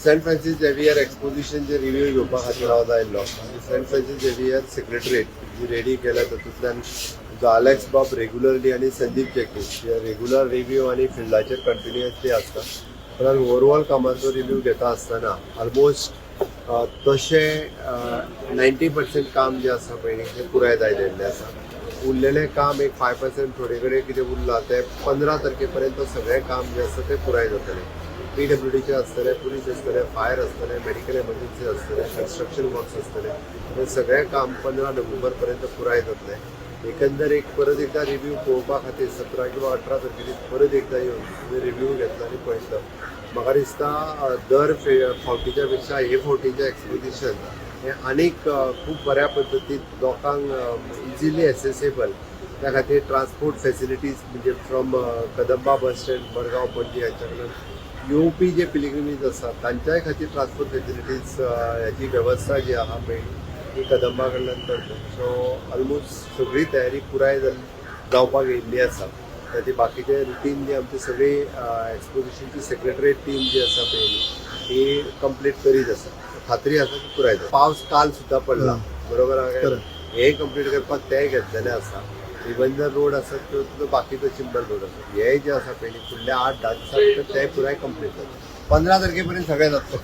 Saint Francis Xavier एक्सपोजिशनचे review घेवपा खातीर हांव आयिल्लो आनी सेंट फ्रांसीस झेवियर सेक्रेटरीट जी रेडी केल्या, तातूंतल्यान जो आलेक्स बाब रेगुलरली आनी संदीप जॅकीस हे रेगुलर रिव्ह्यू आनी फिल्डाचेर कंटिन्युअसली आसता. पण ओवरऑल कामाचो रिव्ह्यू घेता आसतना ऑलमोस्ट तशें 90% काम जें आसा पळय तें पुराय जायिल्लें आसा. उरलेलें काम एक 5% थोडे कडेन कितें उरलां, तें 15 तारखे पर्यंत सगळें काम जें आसा तें पुराय जातलें. पीडब्ल्यूडीचें आसतलें, पुलीस आसतले, फायर आसतलें, मेडिकल एमर्जन्सी आसतलें, कन्स्ट्रक्शन वर्क्स आसतलें. हें सगळें काम 15 नोव्हेंबर पर्यंत पुराय जातलें. एकंदर एक परत एकदा रिव्ह्यू पळोवपा खातीर 17 किंवा 18 तारखेर परत एकदा येवन रिव्ह्यू घेतलो आनी पळयतलो. म्हाका दिसता दर फावटीच्या पेक्षा हे फावटीचें एक्सपोजिशन हें आनीक खूब बऱ्या पद्दतीन लोकांक इजिली एसेसेबल, त्या खातीर ट्रान्सपोर्ट फेसिलिटीज म्हणजे from Kadamba bus stand, Madgaon, Panaji हांच्या कडल्यान येवपी जे पिलिग्रिमीज आसा तांच्याय खातीर ट्रान्सपोर्ट फेसिलिटीज ह्याची वेवस्था जी आहा पळय ती कदंबा कडल्यान करता. सो ऑलमोस्ट सगळी तयारी पुराय जावपाक येयल्ली आसा. ती बाकीचे रुटीन जी आमची सगळी एक्सपोजिशनची सेक्रेटरीट टीम जी आसा पळय ती कंप्लीट करीत आसा. खात्री आसा की पुराय जातली. पावस काल सुद्दां पडला, बरोबर आहा काय? हे कंप्लीट करपाक तेय घेतलेले आसा. रिबंदर रोड आसा किंवा तुजो बाकीचो चिंबल रोड आसा, हे जे आसा पळय फुडल्या 8-10 दिसां भितर ते पुराय कंप्लीट जातले. 15 तारखे पर्यंत सगळें जातलें.